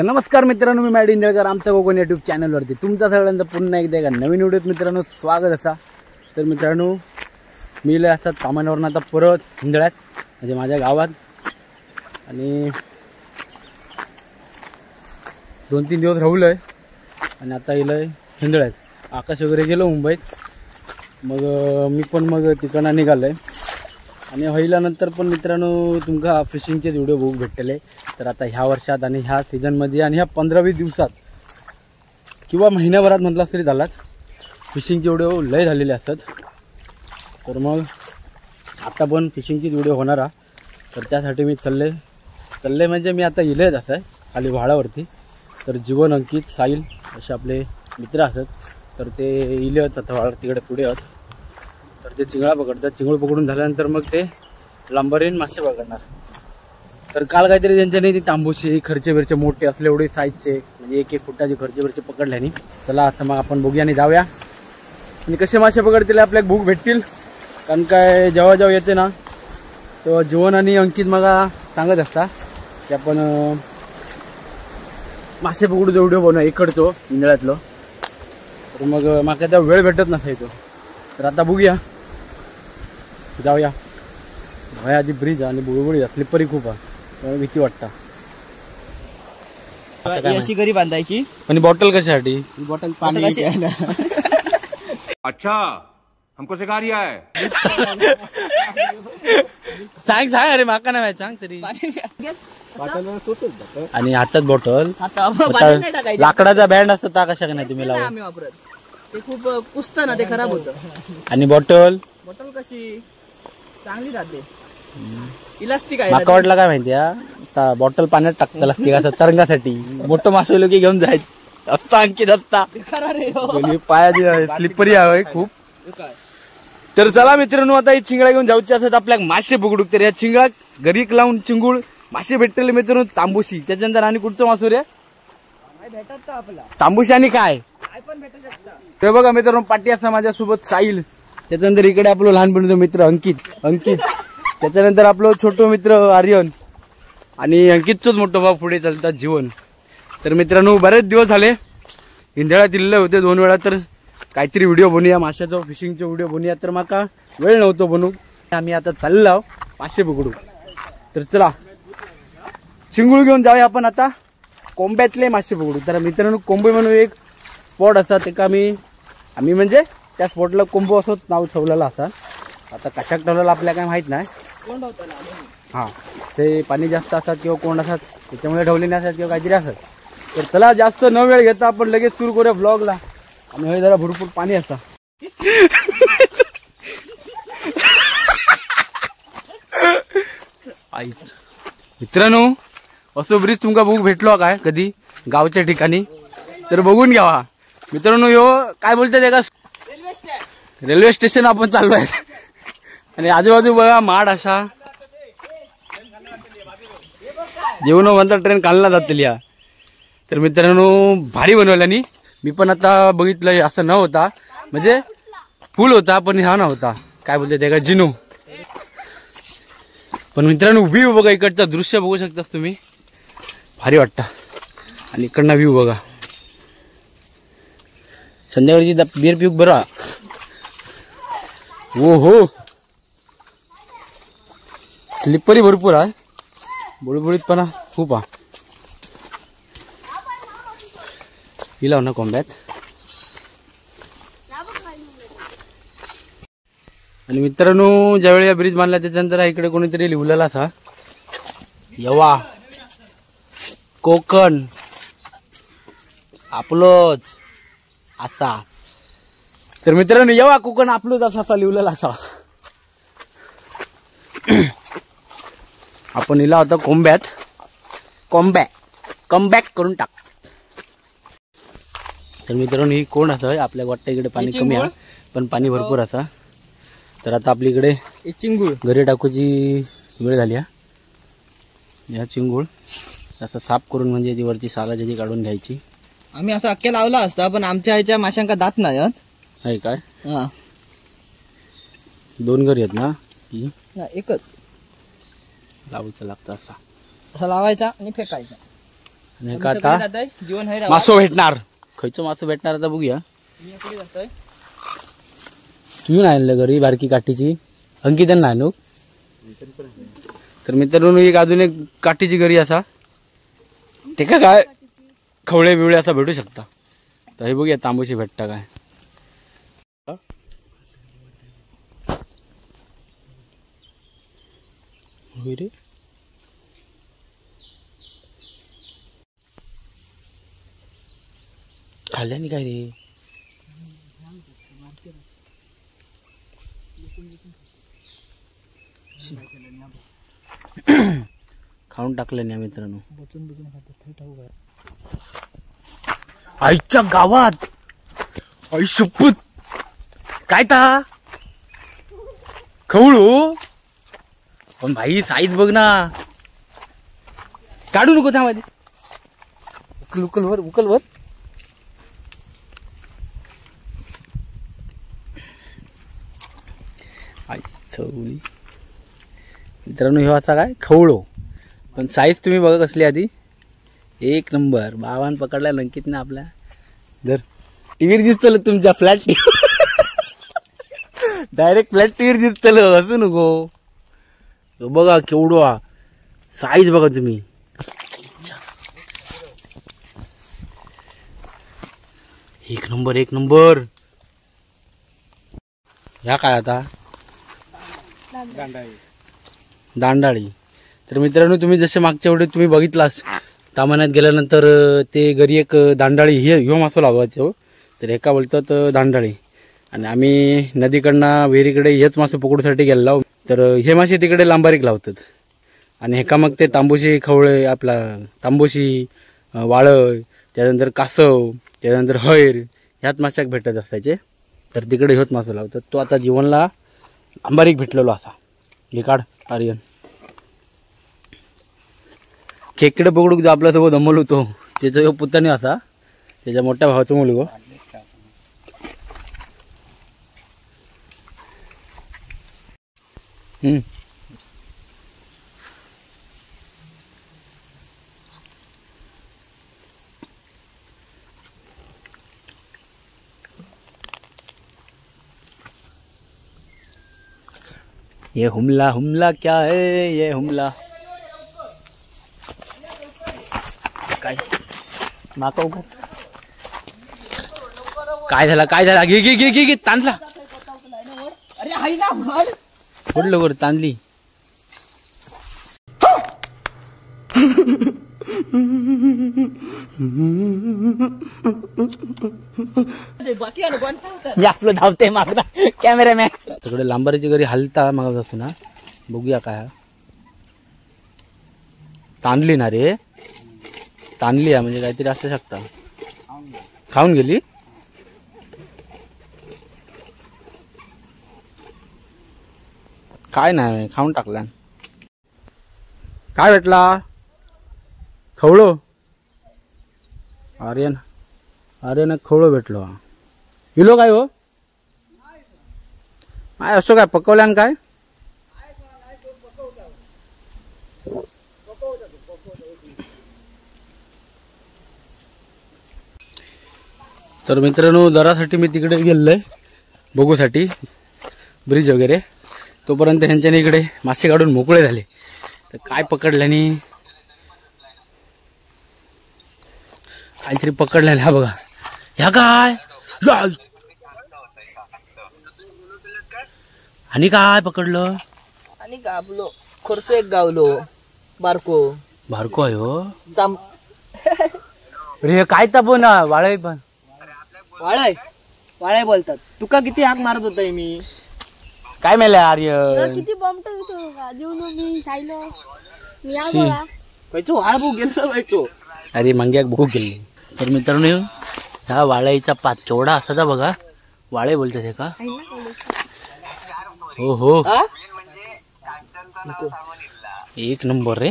तर नमस्कार मित्रांनो, मी मॅडी इंदळकर, आमचा कोकण यूट्यूब चॅनलवरती तुमचा सगळ्यांचं पुन्हा एकदा एका नवीन व्हिडिओत मित्रांनो स्वागत असा। तर मित्रांनो मी लय असतात कामांवरून आता परत हिंदळ्यात, म्हणजे माझ्या गावात, आणि 2-3 दिवस राहुलो आहे आणि आता इलं आहे हिंदळ्यात। आकाश वगैरे गेलो मुंबईत, मग मी पण मग तिकडनं निघालो आहे। आणि होईल्यानंतर पण मित्रांनो तुमका फिशिंगचे व्हिडिओ बघू भेटले। तर आता ह्या वर्षात आणि ह्या सीझनमध्ये आणि ह्या 15-20 दिवसात किंवा महिन्याभरात म्हटलं तरी झालात फिशिंगचे व्हिडिओ लय झालेले असतात। तर मग आता पण फिशिंगचीच व्हिडिओ होणार आहे। तर त्यासाठी मी चालले चालले म्हणजे मी आता इलेच असं आहे खाली व्हाळावरती। तर जीवन, अंकित, साहिल असे आपले मित्र असतात, तर ते इले आहेत आता व्हाळ तिकडे पुढे आहेत। तर ते चिंगळा पकडतात, चिंगूळ पकडून झाल्यानंतर मग ते लांबरीन मासे पकडणार। तर काल काहीतरी त्यांच्याने ती तांबूशी खर्चे बिरचे मोठे असले एवढे साईजचे, म्हणजे 1-1 फुटाचे खर्चे बिरचे पकडल्याने। चला आता मग आपण बघूया आणि जाऊया आणि कसे मासे पकडतील, आपल्याला भूक भेटतील। कारण काय जेव्हा जेव्हा येते ना तेव्हा जीवन आणि अंकित मला सांगत असता की आपण मासे पकडू व्हिडिओ बनवू इकडचो इंदळ्यातलो। तर मग माका त्या वेळ भेटत नसायचो। तर आता बघूया, जाऊया। भया आधी ब्रिज आणि बुळबुळी स्लिपरी खूप आहे, त्यामुळे भीती वाटतं। अशी घरी बांधायची। आणि बॉटल कशासाठी? बॉटल पाणी। अच्छा, हमको सिखा रिया है। सांग सांग, अरे माका नाही सांग तरी। आणि हातात बॉटल, लाकडाचा बँड असतो ता कशा नाही तुम्ही लावा? आम्ही वापरत ते खूप कुसतं ना, ते खराब होतं। आणि बॉटल, बॉटल कशी चांगली राहते, इलास्टिक आहे। माका वाटलं काय माहिती आहे, बॉटल पाण्यात टाकताला असते का तरंगासाठी, मोठं मासे लोक घेऊन जायचं असता। अंकित असता पाया स्लिपरी आहे खूप। तर चला मित्रांनो आता ही चिंगळा घेऊन जाऊची असत आपल्या मासे पकडू। तर या चिंगळा घरी लावून चिंगूळ मासे भेटले मित्रांनो, तांबूशी। त्याच्यानंतर आणि कुठचं मासू रे तांबूशी आणि काय ते बघा मित्रांनो, पाटी असता माझ्यासोबत साहिल। त्याच्यानंतर इकडे आपलं लहानपणीचा मित्र अंकित, अंकित। त्याच्यानंतर आपलं छोटो मित्र आर्यन आणि अंकितचंच मोठं भाऊ पुढे चालतात जीवन। तर मित्रांनो बरेच दिवस झाले हिंदळ्यात दिलेले होते 2 वेळा, तर काहीतरी व्हिडिओ बनवूया, माशाचा फिशिंगचा व्हिडिओ बनवूया। तर माका वेळ नव्हतो बनवू, आम्ही आता चाललो मासे पकडू। तर चला चिंगूळ घेऊन जाऊया आपण आता कोंब्यातले मासे पकडू। तर मित्रांनो कोंबे म्हणून एक स्पॉट असा, ते का आम्ही म्हणजे त्या स्पॉटला कोंबो असंच नाव ठेवलेलं असा। आता कशाक ठेवलेलं आपल्याला काय माहीत नाही। हां, ते पाणी जास्त असतात किंवा कोंड असतात त्याच्यामुळे ठेवले नाही असतात किंवा काहीतरी असतात। तर चला जास्त न वेळ घेता आपण लगेच सुरू करूया ब्लॉगला। आणि हे जरा भरपूर पाणी असतं। आईच मित्रांनो असं ब्रिज तुमका बघू भेटलो काय कधी गावच्या ठिकाणी, तर बघून घ्यावा मित्रांनो। ह्यो काय बोलतात का रेल्वे स्टेशन आपण चाललो आहे आणि आजूबाजू बघा माड असा जेवण म्हणतात ट्रेन कालना जातील या। तर मित्रांनो भारी बनवल्यानी, मी पण आता बघितलं असं न होता, म्हणजे फुल होता पण ह्या नव्हता, काय बोलते ते का जिनू। पण मित्रांनो व्ह्यू बघा, इकडचं दृश्य बघू शकतास तुम्ही, भारी वाटतं। आणि इकडनं व्ह्यू बघा, संध्याकाळची बिअर पिऊक बरा। ओ हो स्लिपरी भरपूर आहे, बुळबुळीतपणा खूप आहे। इलाव ना कोंब्यात। आणि मित्रांनो ज्यावेळी या ब्रिज बांधला त्याच्यानंतर इकडे कोणीतरी लिहिलेला असा यवा कोकण आपलोच असा। तर मित्रांनो यवा कोकण आपलोच असा असा लिहिलेला असा। आपण इला होता कोंब्यात, कोंबॅक कमबॅक करून टाक। तर मित्रांनो ही कोण असं आपल्या वाटतं इकडे पाणी कमी आहे पण पाणी भरपूर असा। तर आता आपली इकडे चिंगूळ घरी टाकूची वेळ झाली आहे। ह्या चिंगूळ असं साफ करून म्हणजे ती वरची साला त्याची काढून घ्यायची। आम्ही असं अख्ख्या लावला असता पण आमच्या ह्याच्या माशांका दात नाही आहे काय। हा 2 घरी आहेत ना, एकच लावूच लागतं असा असा लावायचा आणि फेकायचा। आणि का आता मासो भेटणार, खयचो मासो भेटणार आता बघूया. तुम्ही नाही आणलं घरी बारकी काठीची? अंकितन नाही आणू. तर मित्रांनो एक अजून एक काठीची घरी असा ते का काय खवळे बिवळे असा भेटू शकता. तर हे बघूया तांबूशी भेटता काय. रे खाल्ल्याने काय रे? खाऊन टाकलं नाही मित्रांनो. आईच्या गावात आई शपथ काय ता खवळू. पण भाई साईज बघ ना, काढू नको त्यामध्ये. उकल उकल वर, उकल वर. आई चवली मित्रांनो, ह्यो असा काय खवळो, पण साईज तुम्ही बघा कसली आधी. एक नंबर बाबान पकडला लंकित ना आपल्या. जर टीव्हीवर दिसतलं तुमच्या फ्लॅट डायरेक्ट फ्लॅट टीव्हीवर दिसतलं असं नको. बघा केवढो साईज बघा तुम्ही. एक नंबर एक नंबर. ह्या काय आता दांडाळी. तर मित्रांनो तुम्ही जसे मागच्या वेळी तुम्ही बघितलास तामान्यात गेल्यानंतर ते घरी एक दांडाळी हे ह्यो मासो लावायचो, तर एका बोलतात दांडाळी. आणि आम्ही नदीकडनं विहिरीकडे हेच मासे पकडूसाठी गेलो, तर हे मासे तिकडे लांबारीक लावतात. आणि हेका मग ते तांबूशी खवळे आपला तांबूशी वाळय, त्यानंतर कासव, त्यानंतर हैर ह्याच माशाक भेटत असायचे. तर तिकडे ह्योच मासं लावतात. तो आता जीवनला अंबारीक भेटलेलो असा. हे काढ आर्यन. खेकडे पकडूक जो आपल्यासोबत अमोल होतो त्याचा पुतणी असा, त्याच्या मोठ्या भावाचा मुलगो. ये हुमला हुमला क्या है ये हुमला. काय माका उघड काय झाला काय झाला? घे घे घे घे घे तांदला. अरे हाय ना भर कुठलं वर तांदली. मी आपलं धावते मागता कॅमेरामॅन. सगळे लांबारीची घरी हलता मागत असतो ना, बघूया काय ताणली ना रे. ताणली आहे म्हणजे काहीतरी असू शकता. खाऊन गेली. काय नाही खाऊन टाकला. काय भेटला? खवळो. आर्यन आर्यन खवळो भेटलो. इलो काय हो? काय असो काय पकवल्यान काय? तर मित्रांनो दरासाठी मी तिकडे गेलोय बघूसाठी ब्रिज वगैरे, तोपर्यंत ह्यांच्याने इकडे मासे काढून मोकळे झाले. तर काय पकडल्याने काहीतरी पकडल्याने. हा बघा ह्या काय आणि काय पकडलं? आणि गावलो खर्च एक गावलो बारको बारको आहे हो. अरे काय तापो ना वाळय पण वाळय वाळय बोलतात. तुका किती हाक मारत होता मी. काय मेले आर्य किती बॉम्ब होतो देऊन मी सायलो मी या खयचो वाळ भूक गेलो खयचो. अरे मंग्याक भूक गेली. तर मित्रांनो ह्या वाळाईचा पात केवढा असाचा बघा. वाळे बोलतात हे का? हो हो एक नंबर रे.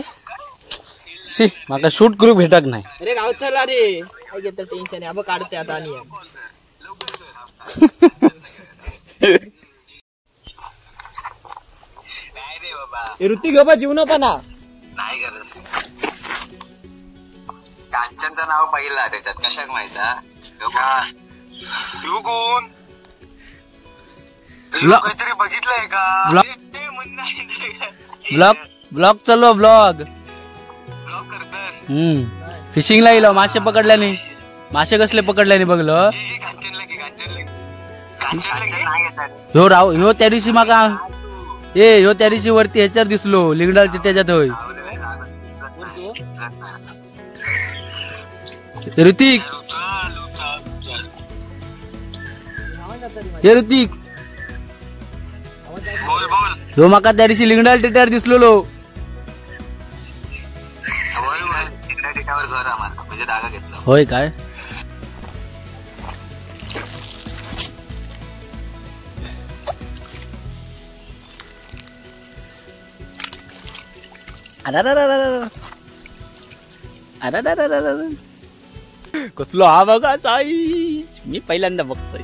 सी माका शूट करू भेटक नाही. अरे गावचला रे काय घेतं टेन्शन आहे. अब काढते आता आणि ऋतिक बाबा जीवन पण. कांचनचं नाव पहिला त्याच्यात कशाक माहिती तू कोण काहीतरी बघितलंय का? ब्लॉग ब्लॉग चालू ब्लॉग ब्लॉग करतस. फिशिंगला येलो मासे पकडल्याने. मासे कसले पकडल्याने बघलं. ह्यो राव ह्यो त्या दिवशी माका ए ह्यो त्या दिवशी वरती ह्याच्यावर दिसलो लिंगडाळ त्याच्यात. होय ऋतिक, हे ऋतिक ह्यो माका त्या दिवशी लिंगडाळ टेट्यावर दिसलेलो. होय काय? अरे कसलो हा बघा साई, मी पहिल्यांदा बघतोय.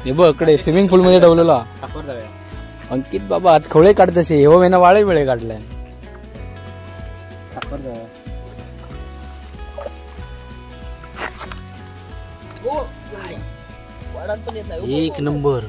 हे बघ इकडे स्विमिंग पूल मध्ये ठेवलेला अंकित बाबा आज खवळे काढतसे. हो मेना वाळे वेळे काढलाय. एक नंबर.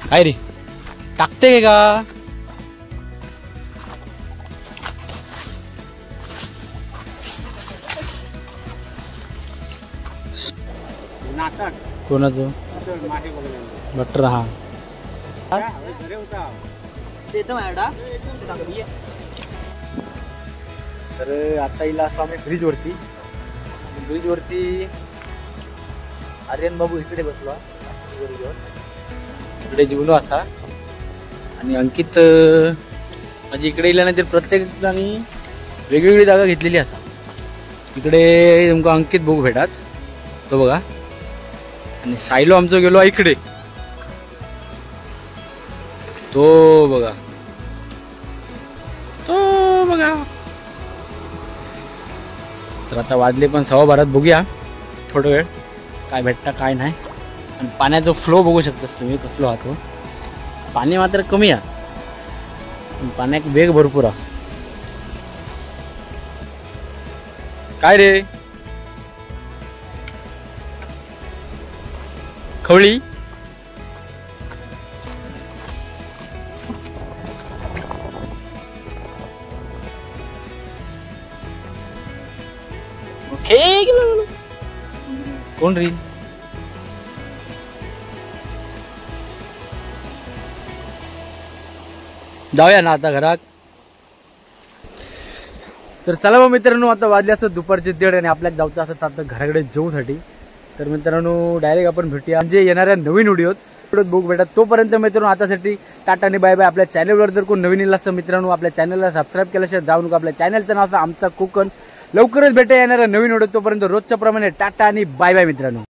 काय रे टाकते का? कोणाचं बटर? हा तर आता इला असं आम्ही ब्रिजवरती, ब्रिजवरती आर्यन बाबू इकडे बसलो इकडे जीवनो असा आणि अंकित म्हणजे इकडे इल्यानंतर प्रत्येक जणी वेगवेगळी जागा घेतलेली असा. इकडे तुमका अंकित बघू भेटात तो बघा, आणि सायलो आमचं गेलो इकडे तो बघा तो बघा. तर आता वाजले पण 12:15, बघूया थोडं वेळ काय भेटता काय नाही. आणि पाण्याचा फ्लो बघू शकता तुम्ही कसलो हा तो. पाणी मात्र कमी आहे पण पाण्यात वेग भरपूर आहे. काय रे खवळी? ओके कोण री? जाऊया ना आता घरात. तर चला मग मित्रांनो, आता वाजले असतात दुपारचे 1:30 आणि आपल्याला जायचं असतं आता घराकडे जेवूसाठी. तर मित्रांनो डायरेक्ट आपण भेटूया म्हणजे येणाऱ्या नवीन व्हिडिओत बघू भेटा. तोपर्यंत मित्रांनो आतासाठी टाटा आणि बाय बाय. आपल्या चॅनलवर जर कोण नवीन येईल असतं मित्रांनो आपल्या चॅनलला सबस्क्राईब केल्याशिवाय जाऊ नका. आपल्या चॅनलचं नाव असं आमचा कोकण. लवकरच भेटूया येणाऱ्या नवीन व्हिडिओ. तोपर्यंत रोजच्या प्रमाणे टाटा आणि बाय बाय मित्रांनो.